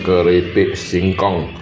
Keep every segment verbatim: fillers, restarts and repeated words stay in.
Keripik singkong.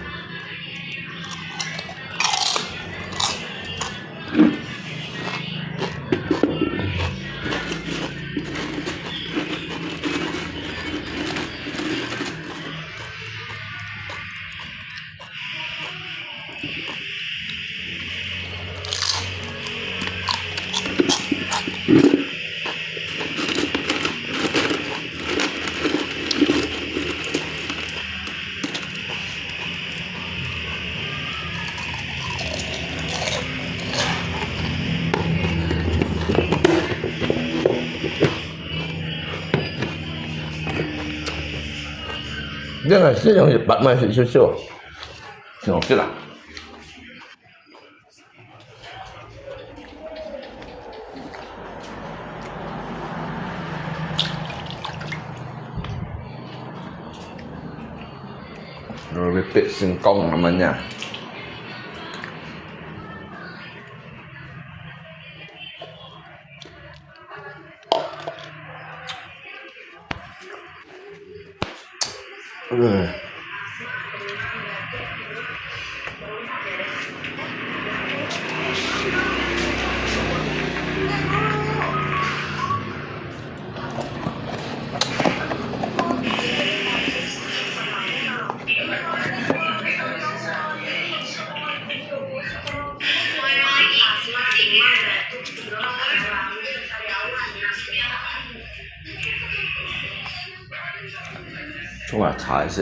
Ini nasi yang hebat, masih susu. Singkong lah. Keripik singkong namanya. 我來查一下。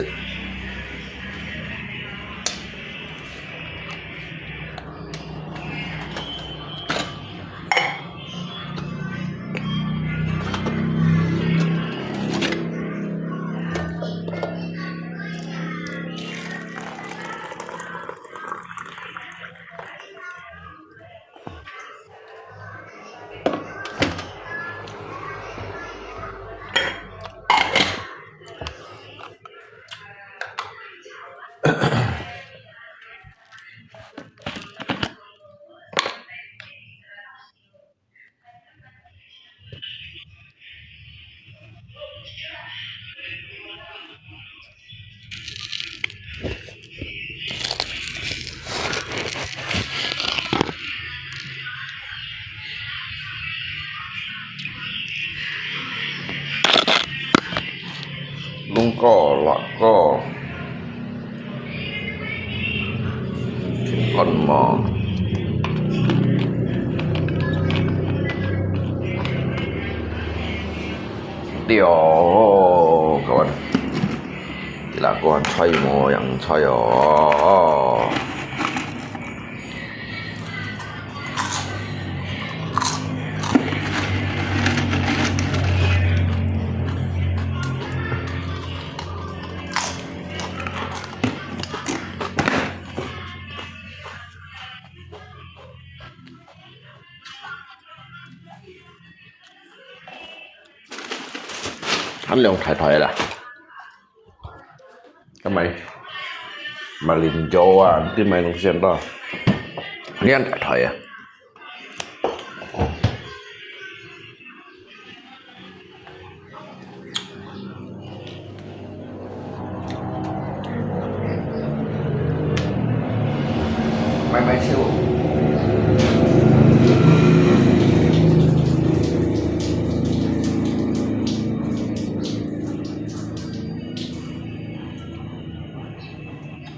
攏過，落過。 看嘛。對哦，各位，這個還菜無？還菜哦。 還涼大大啦。該買，馬鈴薯啊，你買東西多，涼大大啊。 買買手。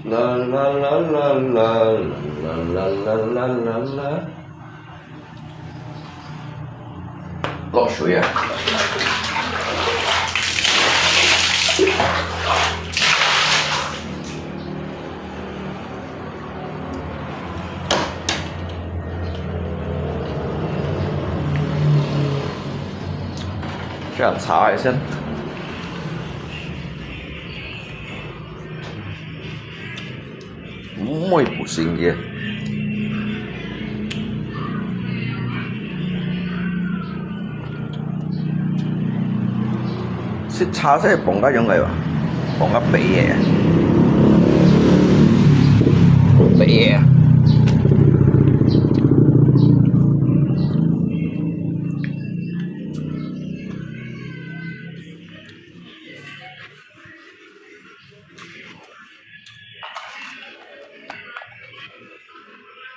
啦啦啦啦啦，啦啦啦啦啦啦。 落水啊！這樣炒一下。 毋會不新嘅。食茶先放該樣个吧，放較白个，白个。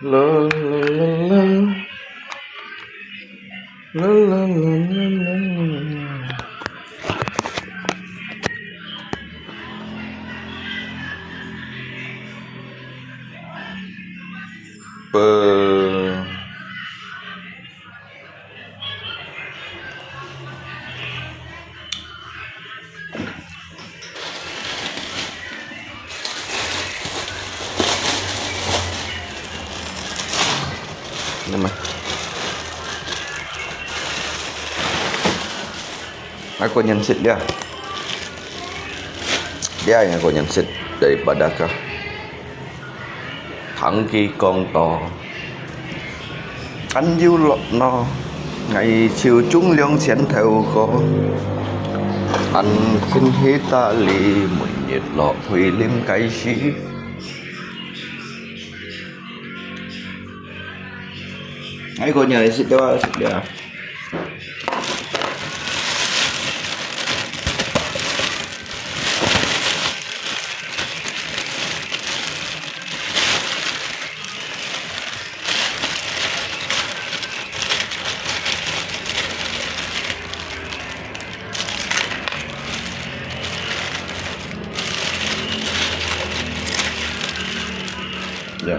啦啦啦啦。啦啦啦啦啦啦。呃。 那麼，外國人食了，了外國人食，daripada ka。 聽佢講到，恁有樂鬧，𠊎就種兩千頭歌，恁歡喜打理，每日落陪啉該時。哎，姑娘，你食了啊？食了啊？ 呀。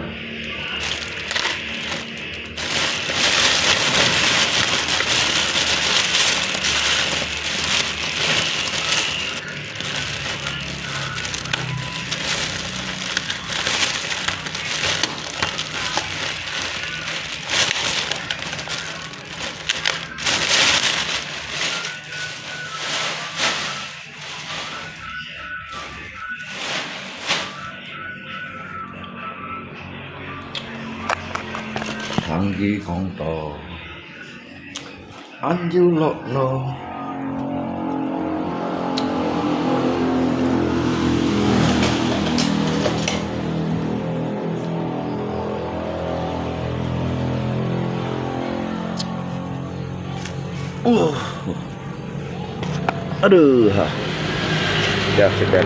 聽佢講到，恁又落咯。哦。 Aduh, ha. Ya, sedap.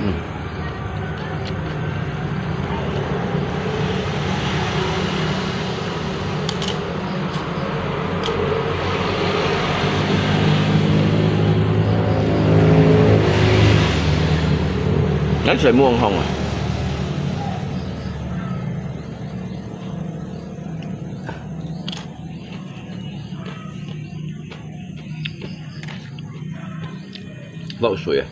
嗯。那水没有很红啊。 漏水啊。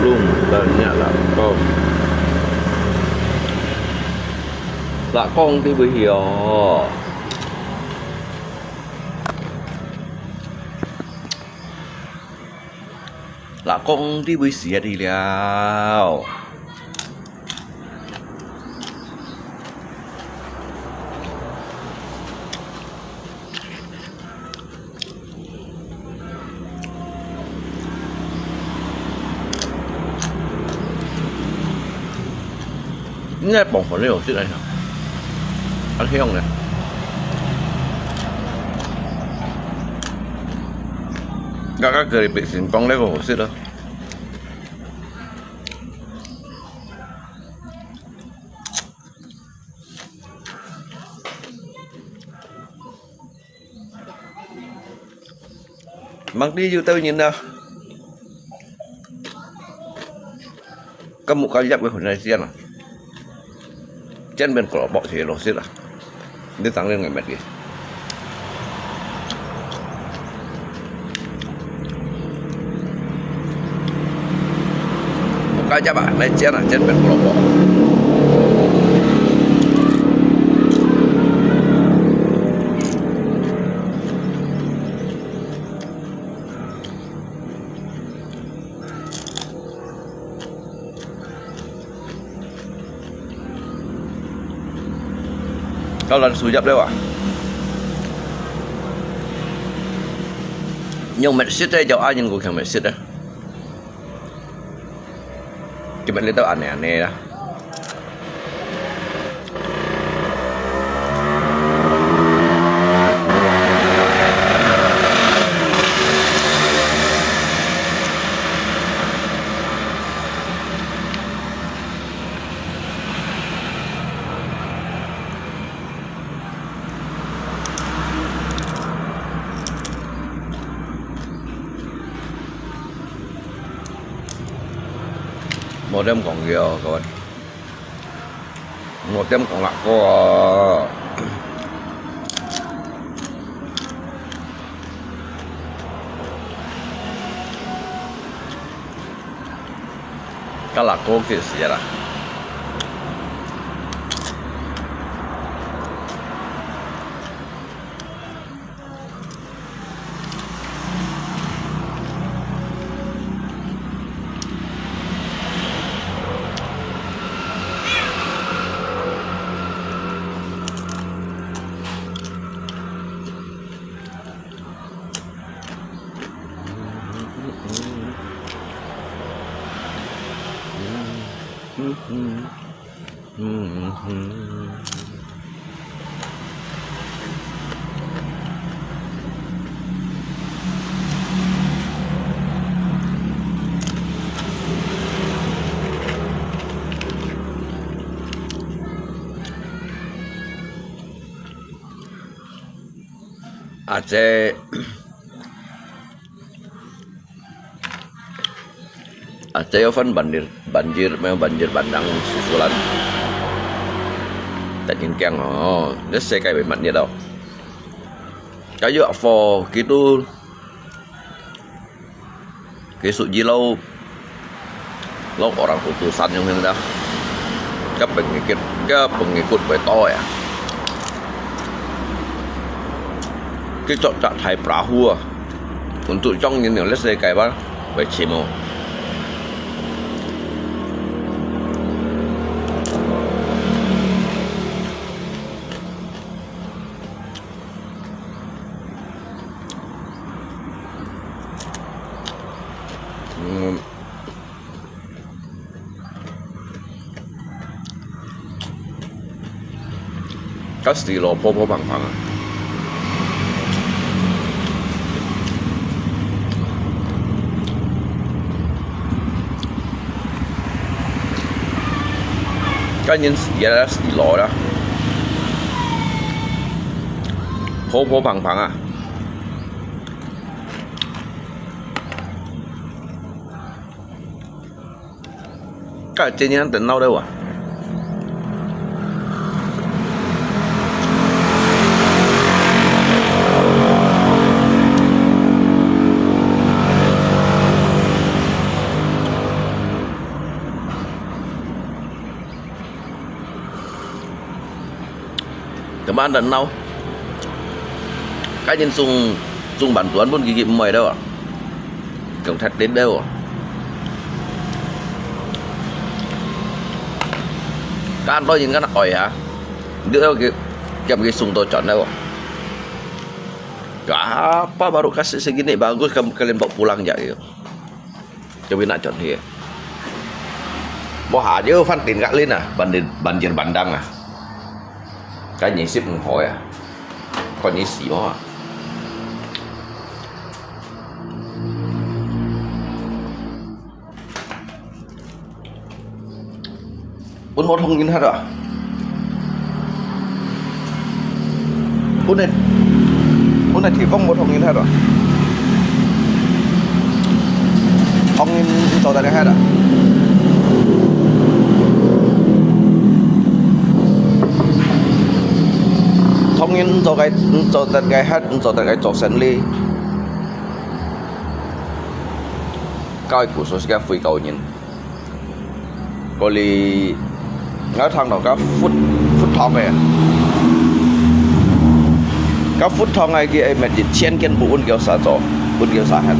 Lung tanya lakong. Lakong ti bui hio. Lakong ti bui siat đi liao. 應該傍飯都好食啊，恁香呢。剛剛隔離北京講那個好食咯。Mangdi有兜人啊，該木瓜葉个很難煎啊，煎變胡蘿蔔就老實啦，你當然个乜个。木瓜葉啊，來煎啊，煎變胡蘿蔔。 到咱收入了啊。用乜食个，叫阿英哥強乜食个。今日你都恁呢恁呢啦。 無點講个哦，各位。無點講啦，哥啊。 該啦，過去个時節啦。 啊，這，啊，這有分banjir，banjir，咩banjir bandang susulan。Tadjing kiang哦，這世界會乜嘢哦？Kayu apa gitu. Kisuji lau, lau orang utusan yang hendak. Ke pengikut, ke pengikut betul ya. Kicok cak thai perahu ah. Untuk cong ni ni, let's say kai ba, bai cimo. Hmm. Kasti lo po po pang pang. Kan yin si ya si lo la. Po po pang pang ah. Ka jenyan tenau deu ah. Teman dan nau. Ka nyin sung, sung bantuan pun gigi mui deu. Keng that din deu. Kan to nyin kan oi ha. Deu ki, kiam ki sung to chon deu. Apa baru kasih segini bagus kamu kalian bawa pulang ya gitu. Cho biết nãy chọn thì. Bỏ hả chứ phát triển gác lên à, bàn, bàn chiến bàn đăng à. Cái nhị ship không hỏi à. Con nhị xỉ bỏ à. Ún một hông nghìn hết rồi. Ún này, ún này thì vong một hông nghìn hết rồi. 當然毋做得个歇啊。當然毋做个，毋做得个歇，毋做得个做生理。搞个故事係个回教人。 過哩，𠊎聽到該佛，佛堂个，該佛堂个佢會搣一千件布分佢儕做，分佢儕歇。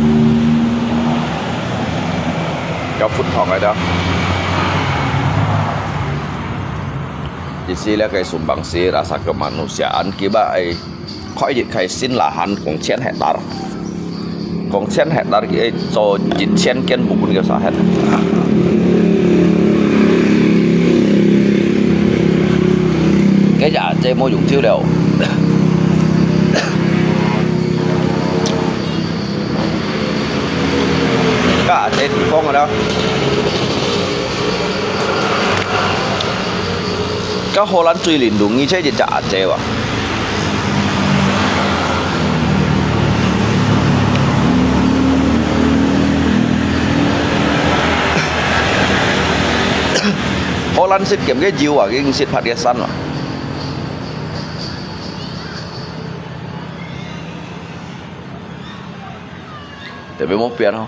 該佛堂个了。Di sini咧，該sumbangsi rasa kemanusiaan，佢話會 開一開新lahan，講千hektar，講千hektar，佢做一千間屋分佢儕歇。該隻阿姐無用手了。該阿姐地方个啦。 該荷蘭最靈動个就係一隻阿姐哇。荷蘭食鹹个油啊，已經食發个山哇。特別無變哦。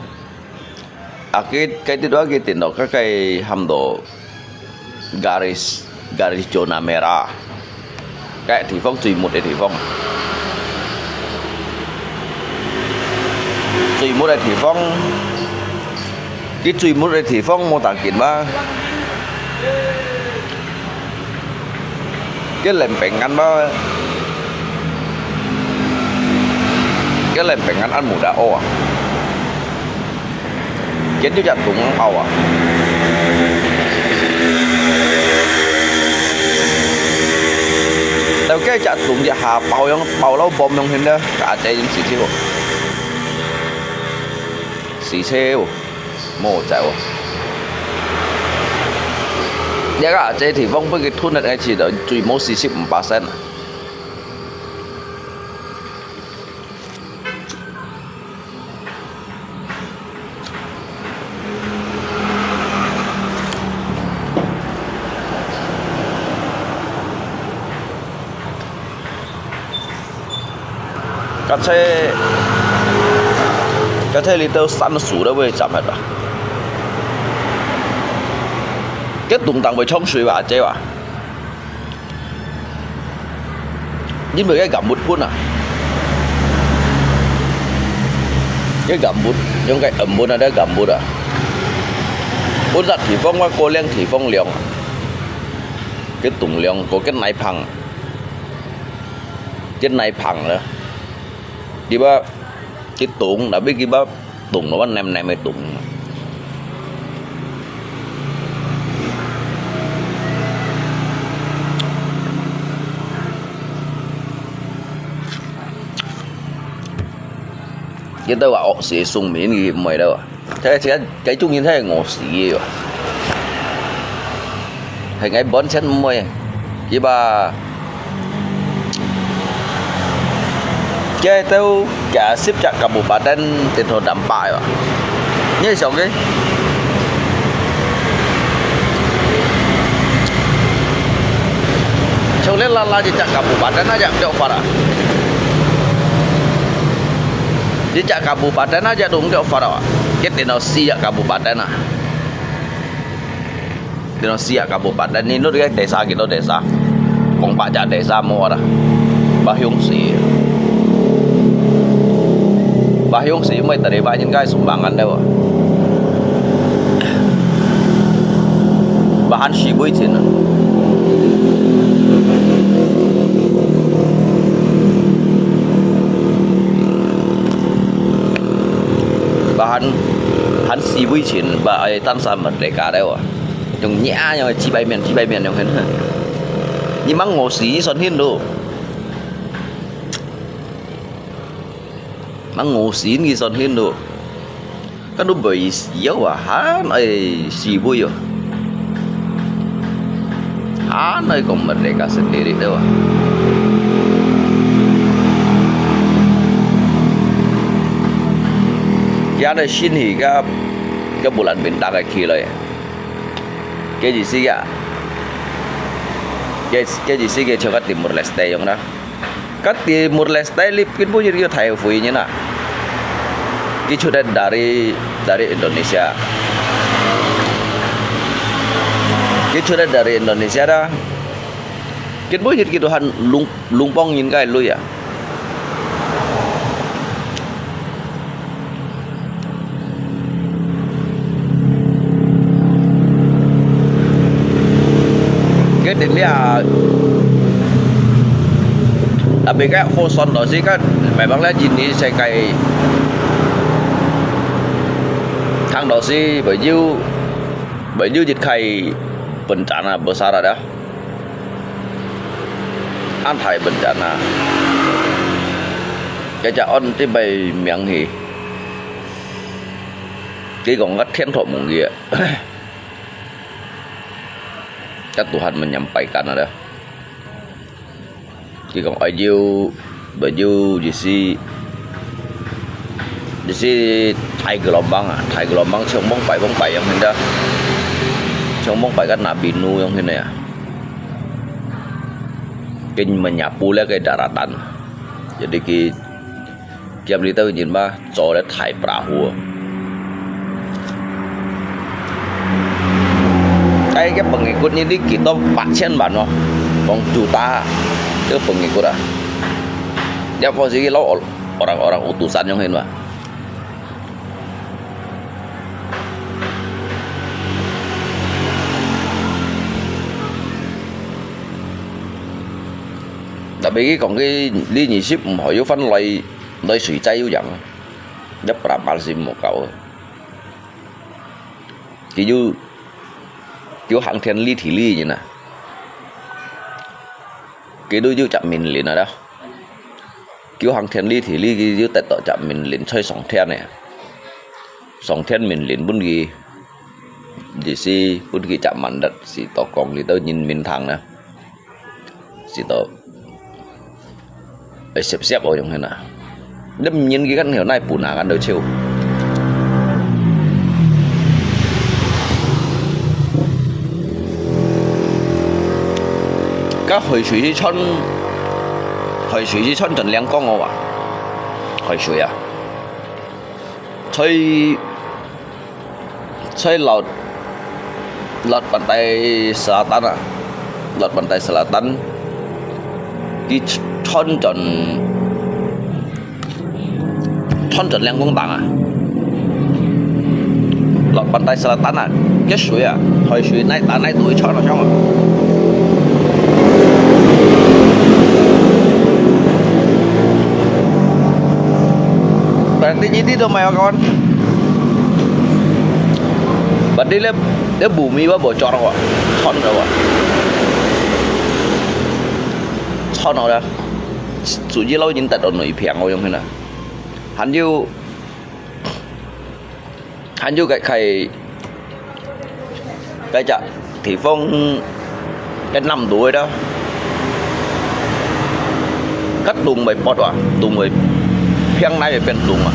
啊，佢，佢跌落去跌落，佢，佢喊到garis，garis zona merah。該地方最歿个地方。最歿个地方，佢最歿个地方無打緊嘛。 該冷冰恁嘛，該冷冰恁恁mudah哦啊，佢就隻洞拗啊。到該隻洞一下爆樣，爆到bomb樣形个，該隻已經死忒哦，死忒哦。 無在哦。這个這地方分佢吞了下去了，最無四十五巴仙啊。該車，該車你兜山樹都會斬忒啊！該洞當會沖水吧，姐哇？因為該gambut分啊，該gambut，用該gambut啊，該gambut啊，分隻地方，𠊎過嶺地方量啊，該洞量，過該泥棚。 佢泥棚了，佢把佢洞，tapi佢把洞了，黏黏个洞。佢都話惡死送面，佢毋會了啊。 這，這，這種人係餓死个哦。係𠊎本身毋會，佢話，這兜幾十隻kabupaten跌到南北个哦。你想个？像你拉拉一隻kabupaten，那隻毋著罰啊？ 一隻kabupaten啊，一隻都毋著罰哦。佢跌到四隻kabupaten啊。跌到四隻kabupaten，你摎該desa幾多desa？講百隻desa無啦。Bahayong死。Bahayong死，毋係第二擺應該係sumbangan了啊。Bahan四倍錢啊。 Bahan，還四倍錢，ba，哎，單三萬來加了啊。用nhẹ，用幾百面，幾百面，用很，你吂餓死，你算很多。吂餓死，你算很多。 Kan ubay siyaw ah, han ay siboy ah. Han ay kong merdeka sendiri daw ah. Kaya na shin hi ka 个Bulan Bintang个去了。个意思呀，个个意思个像个Timor Leste样啦。个Timor Leste里根本就有大会人啊，佢出来dari dari Indonesia，佢出来dari Indonesia啦。 Kin bôi hit kitu han lung, lung pong nyin kai lui à. Cái đến đây à, tapi cái khô son đó xí cái, mấy bang lẽ jin đi xe cái thang đó xí, bởi you, bởi you jit khai, pun chán à, bơ sa ra đó. An thái bình chán à. Cái chả ôn tí bày miệng hì. Cái còn ngắt thiên thọ mùng gì ạ. Chắc tụ hạt mình nhắm bày cắn rồi đó. Cái còn ai diêu, bày diêu gì xí. Di si thai gelombang à, thai gelombang chông bông pai bông pai yang hin da. Chông bông pai kat na binu yang hin ya. Kin menyapu le ke daratan. Jadi ki kiam li tau nyin ba, cho le thai perahu. Ai ke pengikut ni di kita empat千万no. Kong juta. Ke pengikut ah. Ya posisi lo orang-orang utusan yang hin ba. Tapi佢講佢呢二十五號要翻來，來水災要贏，一百八十五搞。佢要，要行天理地理人啊，佢都要集面連啊啦。 佢行天理地理，佢就得到隻命令在上天呢。上天命令分佢，意思分佢隻mandate，是到講佢到人民堂呢，是到，會攝攝哦，用个啦。你毋認佢，佢有哪分啊，佢都笑。 該海水係穿，海水係穿轉靚光哦啊！海水啊，在，在Laut，Laut Pantai Selatan啊，Laut Pantai Selatan，佢穿轉 穿轉靚光棒啊！Laut Pantai Selatan啊，該水啊，海水哪打哪都會穿落上啊！Berarti jadi tu mai kawan. Berarti le, le bumi ba bocor wa, con wa, con wa. 主要老人得到內病，我用个啦。 還有，還有該，該，該隻地方，該南島个啦，該東北北啊，東北，偏南个變東啊，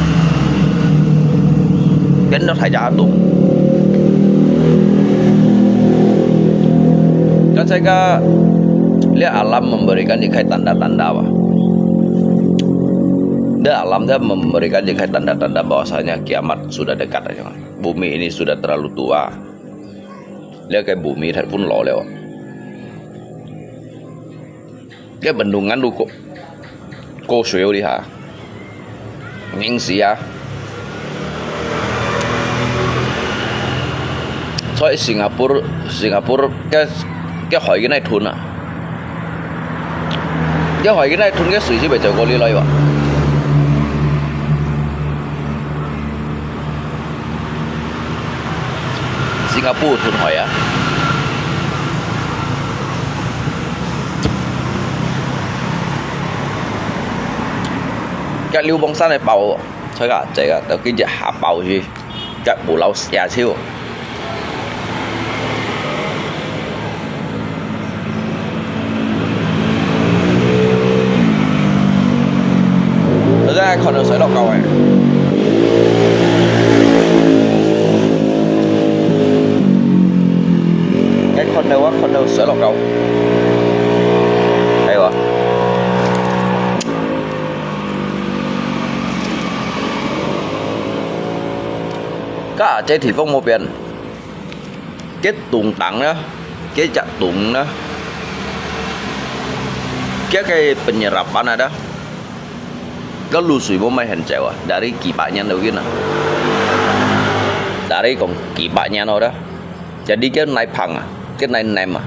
變到大家東。該這個，這alam memberikan你開tanda-tanda吧。 Dah alam dah memberikan je kai tanda-tanda bahwasanya kiamat sudah dekat aja. Bumi ini sudah terlalu tua. Lihat ke bumi dah pun lo leo. Ke bendungan lu ko, ko suyo di ha. Nging sia. 所以新加坡，新加坡个，个海个那吞啊，个海个那吞个水是袂走过你来哇？新加坡吞海啊，个流亡山个包。 Saya ka, saya ka, tapi dia hapau si, kat pulau Sia Siu. Saya ka, kalau saya lo kau eh. 我看到水落溝，係無？該這地方無變，該東頂呢，該隻東呢，該个penyerapan ada，該路水無賣很久啊，dari幾百年都有啊，dari講幾百年了的。 Jadi該哪放啊，該哪淰啊，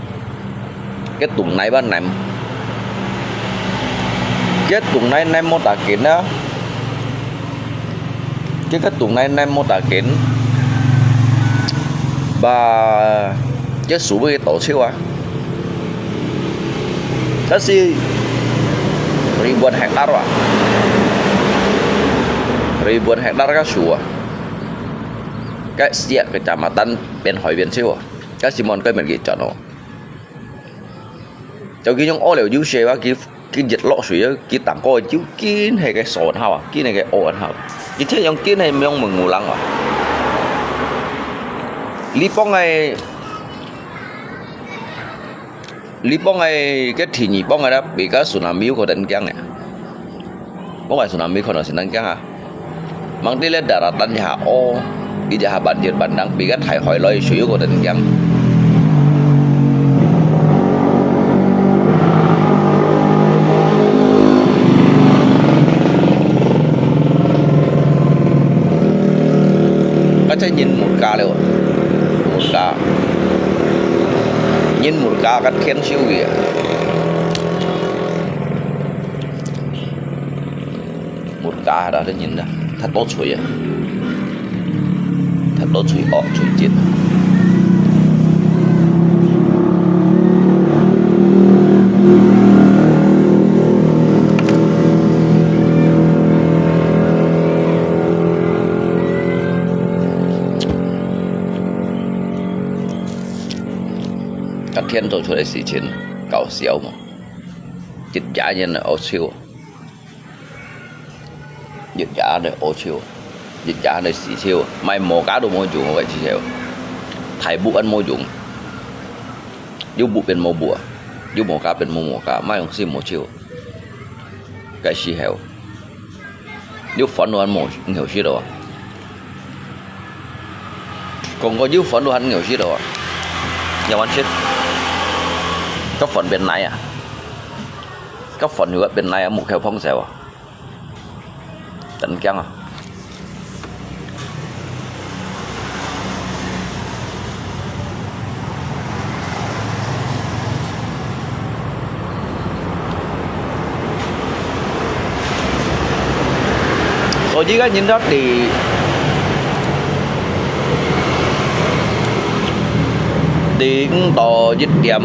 該東哪淰淰，該東哪淰無打緊啊，該个東哪淰無打緊，吧，該樹會倒樹啊。但是ribuan hektar啊，ribuan hektar个樹啊，該四个kecamatan變海邊樹啊。 該時望該面佢轉哦。就佢用屙了有些啊，佢佢一落水啊，佢頂高就緊係个鎖好啊，緊係个屙好。佢聽用緊係用問牛郎啊。你幫个，你幫个，該天氣幫个啦，比較tsunami有可能驚个。 我个tsunami可能係恁驚啊。Mang ti le daratan下哦，你就下半日半當，比較大海來水有个恁驚。該隻人murka了，murka，人murka个天受个。 Murka dah，這人啊，忒多嘴啊，忒多嘴惡嘴賤。該天做出來事情，搞笑嘛！一家人來惡笑。 日日恁樣屙臭，日日恁樣屎臭，買毛家都無用，𠊎个時候，大屋恁無用，有屋變無屋啊，有毛家變無毛家，買用屎無臭。該時候，有飯都還無，毋好食了啊。講過有飯都還毋好食了啊，要還食，該飯變泥啊，該飯又變泥啊，無口放手啊。 真驚啊！所以个人都知，知五到一點，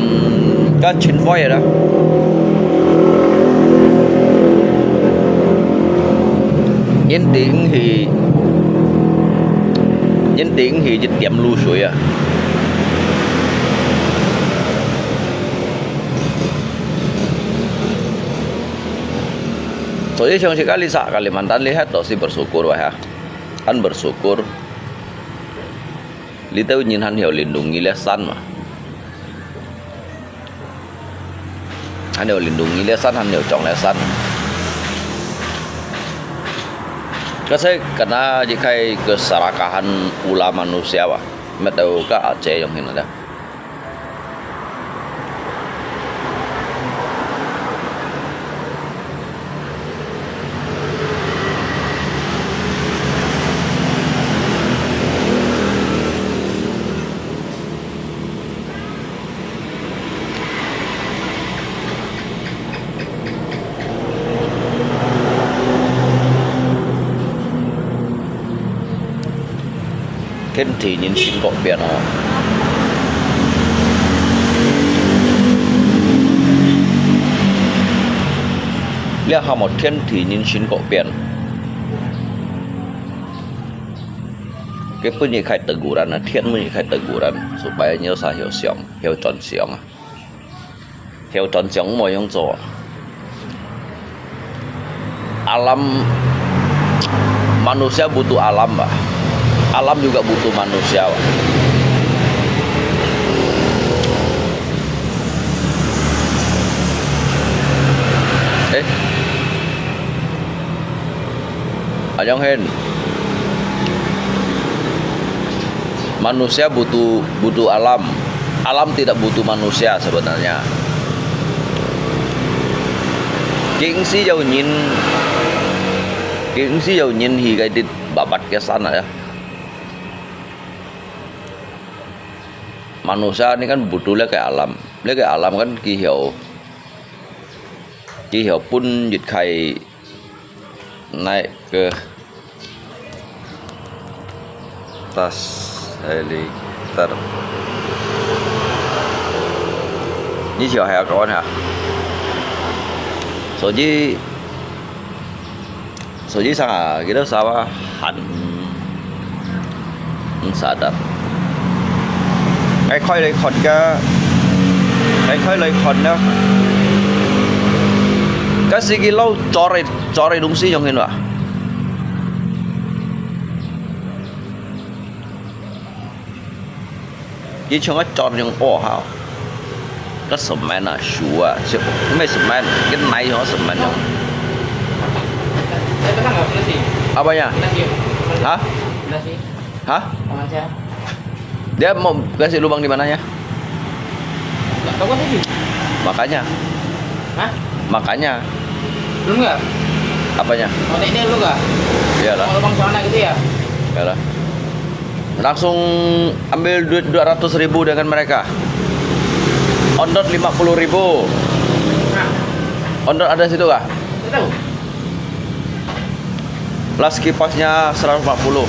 該盡壞啦。 人知毋係，人知毋係一點露水啊。所以像係Kalisah、Kalimantan lihat都係bersyukur wah ha. Kan bersyukur. Litu人還曉lindungi lisan嘛。 還有lindungi lisan，還有種lisan。Kasi kana一開keserakahan ulah manusia啊，乜都个阿姐用起來的。天地人心各變哦。這下無天地人心各變。佢本來開德古蘭啊，天本來開德古蘭，supaya你有啥曉想，曉轉想啊。 曉轉想無用做。Alam, manusia butuh alam ba. Alam juga butuh manusia ba. Yang hen, manusia butuh butuh alam. Alam tidak butuh manusia sebenarnya. 佢毋使有人，佢毋使有人去該啲babat ke sana ya. Manusia ni kan butuh le ke alam. Le ke alam kan 佢曉，佢曉分一開 naik ke atas helikopter. Ini siapa ya kawan ya? Soji, soji sang ah, kita sama han. Ang sadap. Cái khói lấy khót cái, cái khói lấy khót nữa. Cái gì cái lô chó rồi, chó rồi đúng xí giống hình vậy. Cái chúng nó chó giống ổ hào. Cái cement à, sủa à, chứ không phải cement, cái này nó cement không? Apa ya? Hah? Hah? Dia mau kasih lubang di mananya? Nggak tahu kan tadi. Makanya. Hah? Makanya. Belum nggak? Apanya? Mau naik dia dulu nggak? Iyalah. Mau lubang sana gitu ya? Iyalah. Langsung ambil duit dua ratus ribu dengan mereka. On road lima puluh ribu. Nah. On road ada situ kah? Nggak tahu. Las kipasnya seratus empat puluh.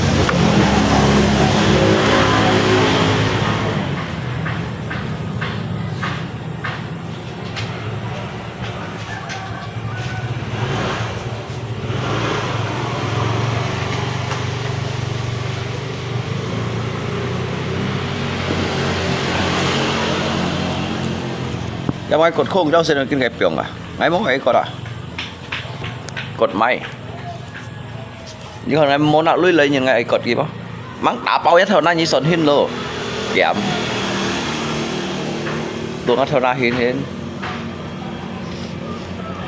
Ya, mai kot khong jauh sini kin kai piong ah. Ngai mong ngai kot ah. Kot mai. Ni kon ngai mona lui lai nyen ngai kot ki ba. Mang ta pau ya thau na ni son hin lo. Kiam. Tuang thau na hin hin.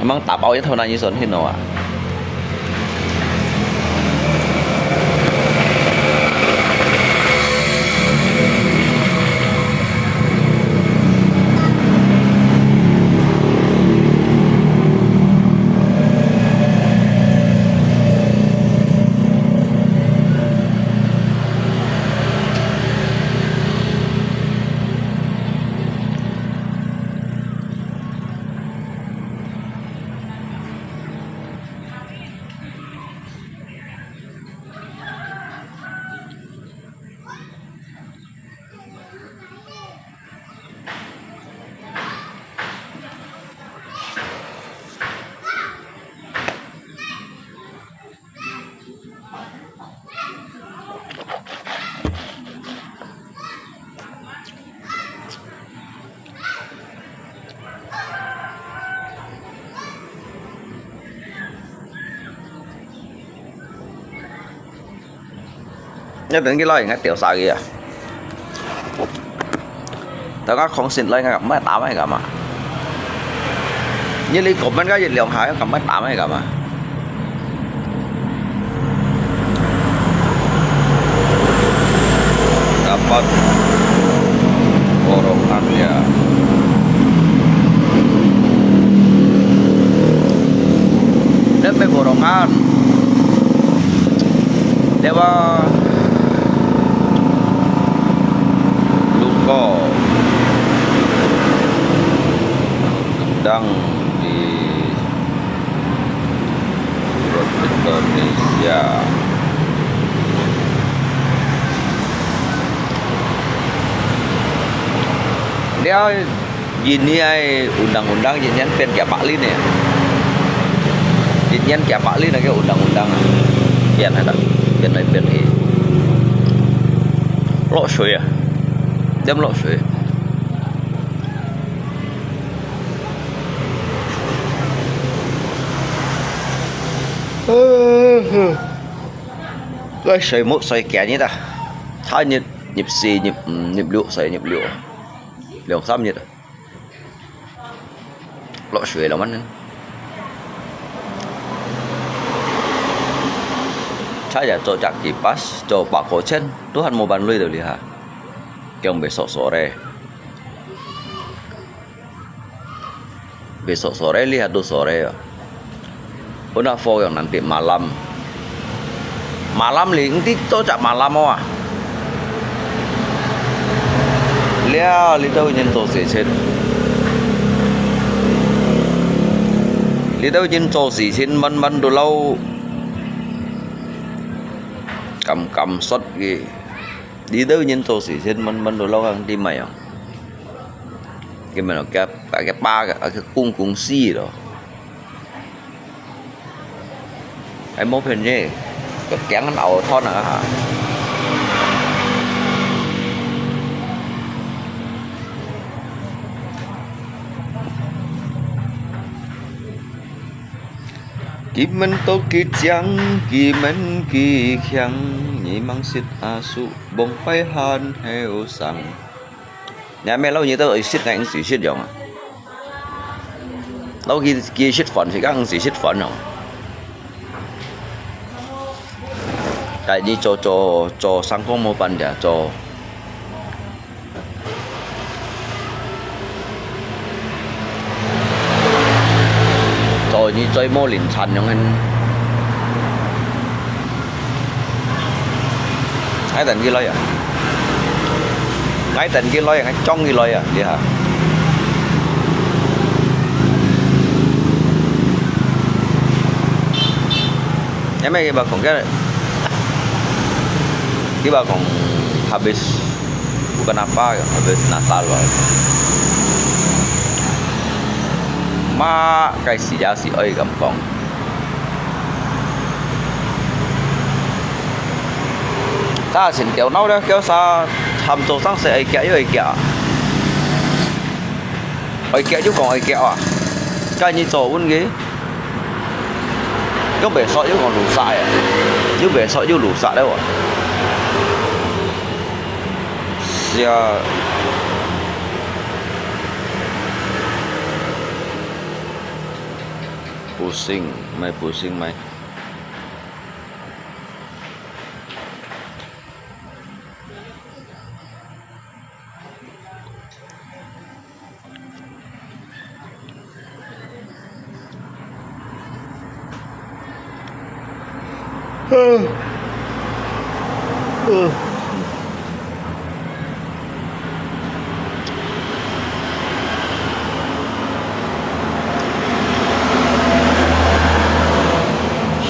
Mang ta pau ya thau na ni son hin lo ah. 你等佢來，應該掉晒佢啊！大家講先來，應該毋係打咩㗎嘛？你你講乜个一兩下，應該毋係打咩㗎嘛？ Dapat borongan ya. Dia pe borongan. Dia ba luko. Gendang di Indonesia. Dia ini ai undang-undang ini ai pian kia Pak Lin ya. Ini ai kia Pak Lin ai undang-undang. Pian ada. Pian ai pian ai. Lok shui ya. Dia lok shui. Lai soi mốt soi kia nhít à. Thái nhít, nhịp xì, nhịp, nhịp lụa, soi nhịp lụa. Lòng xăm nhít à. Lọ sui lòng mắn. Saya cocak kipas, coba kocen, Tuhan mau ban lui tu lihat. Kiong besok sore. Besok sore lihat tu sore ya. Una fo yang nanti malam. Malam li, nanti cocak malam oh ah. Lia, li tau nyen to si chin. Li tau nyen to si chin, man man tu lau. Kam kam sot ki. Đi đâu nhìn tôi sẽ chết mân mân đồ lâu hàng đi mày à. Cái mày nó cái cái ba cái cái cung cung si đó. Ai mua phên nhé. Cái kén ăn ảo thon à hả. Kimen to kichang, kimen kichang, nyi mang sit asu, bông pai han heo sang. Nhà mẹ lâu nyi tao sit ngay ang sit yong à. Lâu ki ki sit phòn sit ang sit phòn yong. Tại nyi cho cho cho sang kong mua pan dia cho. Cho nyi cho mua linh chan yong hen. Ngay tần ki loi à. Ngay tần ki loi à, ngay chong ki loi à, đi hả. Em ki ba kong ke. Ki ba kong habis. Bukan apa, habis Natal ba. Ma, kai si ya si oi kam kong. Ta sin kiao nau le kiao sa, tham to sang se ai kia yo ai kia. Ai kia yo kong ai kia ah. Kai nyi to un ki. 又袂煞又講路煞誒，又袂煞又路煞了喎。是啊，不行，買不行買。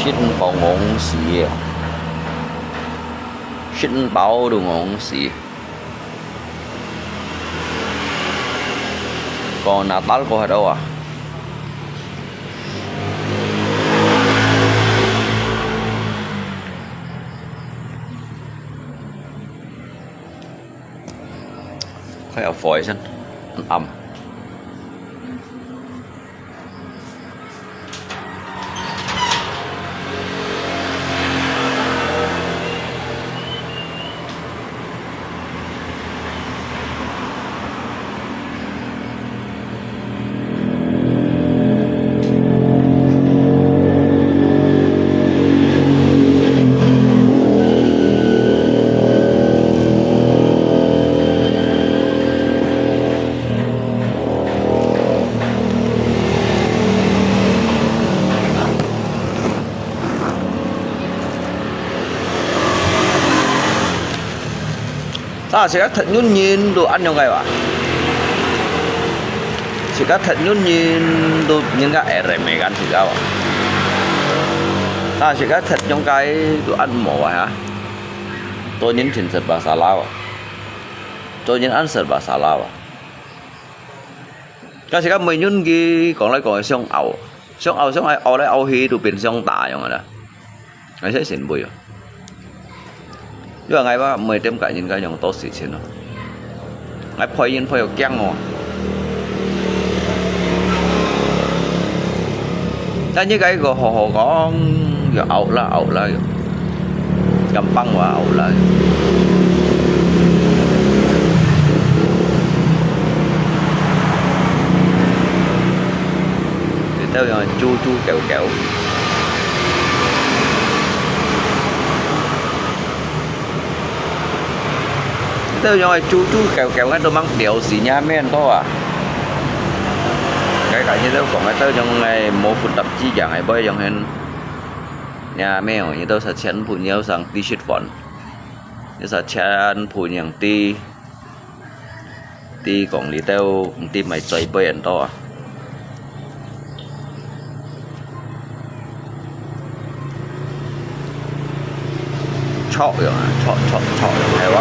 Sit包戇屎啊！Sit包都戇屎。 過Natal過後啊。開下火先，暗。 Ta自家忒遠遠都恁樣个哇？自家忒遠遠都人家會認得自家哇？Ta自家忒遠个都恁無啊哈？做人真實巴沙拉哇？做人恁實巴沙拉哇？ 但是講每日佢講來講去相拗，相拗相拗，拗來拗去都變相打樣个啦。𠊎先先輩哦。因為𠊎話每點解應該用多事情咯。𠊎配音配到驚哦。但應該一個好好講，又拗啦拗啦又。 Gampang wa, au lai. Ito yung chu chu kêu kêu. 兜樣个豬豬狗狗，𠊎都吂吊死若面到啊！該个你兜講个兜樣个無負擔之樣个，會用很若面哦，你兜實全部你兜上知識分，你實全部人知，知講你兜毋知買嘴杯很多啊！著樣啊，著著著樣係哇！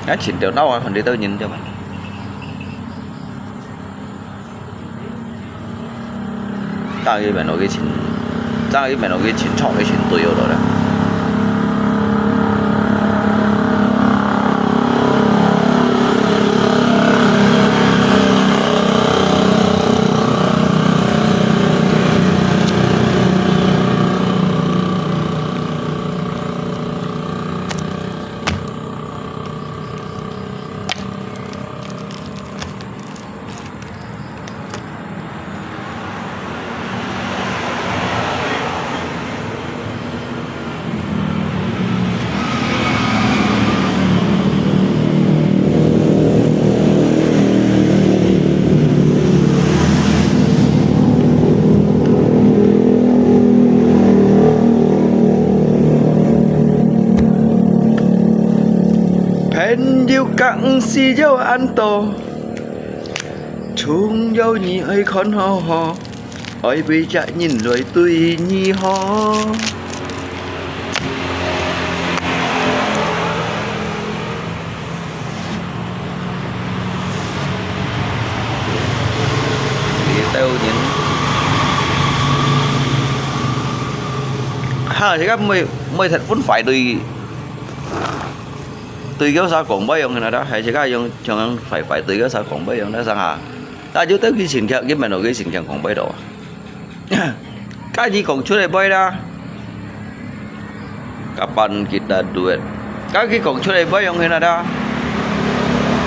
哎，前頭那我看得到人對吧？打佢面落去前，打佢面落去前著佢前隊嗰度咧。 朋友講需要恁多， 重要你愛看好好，愛為隻人來對你好。你兜人，哈，這個每，每日分壞對，對有啥講不用个啦，還係个用，像壞壞對有啥講不用啦，啥啊？ 但係兜佢心情，佢問到佢心情講不到啊。該佢講出來會啦。Kapan kita duet？該佢講出來會用起來啦。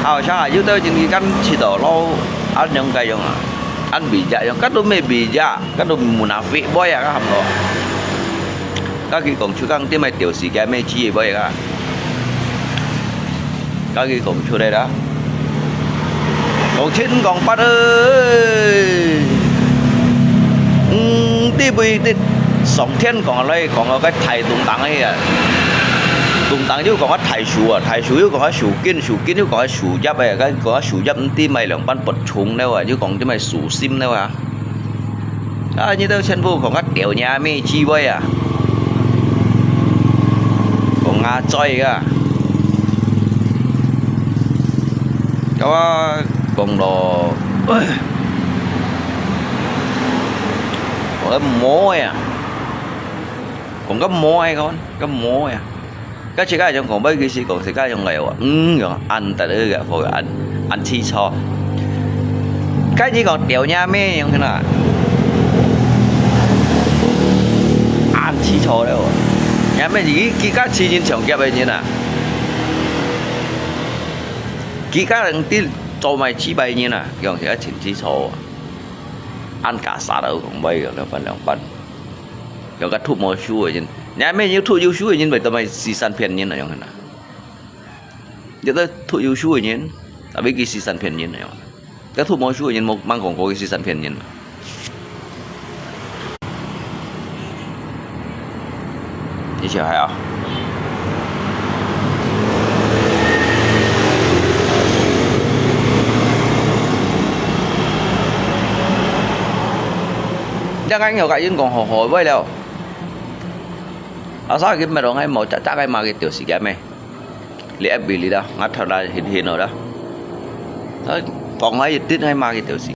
好像啊，有兜人佢敢試到咯，恁樣个樣啊，恁bijak樣，該都無bijak，該都munafik會啊，該喊咯。該佢講出講，點解掉時間咩知會啊？ 該佢講出來啦。講七毋講八欸，嗯，對不對？上天講來講到該大東東个啊，東東又講个大樹啊，大樹又講个樹根，樹根又講个樹葉个，該講个樹葉毋知買兩班不重了啊，又講點解樹心了啊。 啊，你兜全部講个吊若咩智慧啊，講阿嘴个，甲我講到，講个毛个啊，講个毛个，講个毛个啊。 該自家用講，毋係佢係講自家用个話，嗯，用恁得个，好恁，恁清楚。該你講吊若咩用个啦？恁清楚了，若咩佢，佢家自家搶劫个人啊，佢家人知做賣幾百人啊，用自家真清楚啊，恁假殺了，講賣个兩班兩班。 有个讀無書个人，你還沒有讀有書个人，會做麼事先騙人啊？樣啊？有个讀有書个人，tapi佢事先騙人啊？樣啊？該讀無書个人，無，吂講過佢事先騙人啊？你曉得啊？這个有个人講好好話了。 Asal佢乜orang ai mau cak-cak ai mari tu sikit amai. Li F B li dah, ngat thau dah hin hin dah. Kong ai dit ai mari tu si.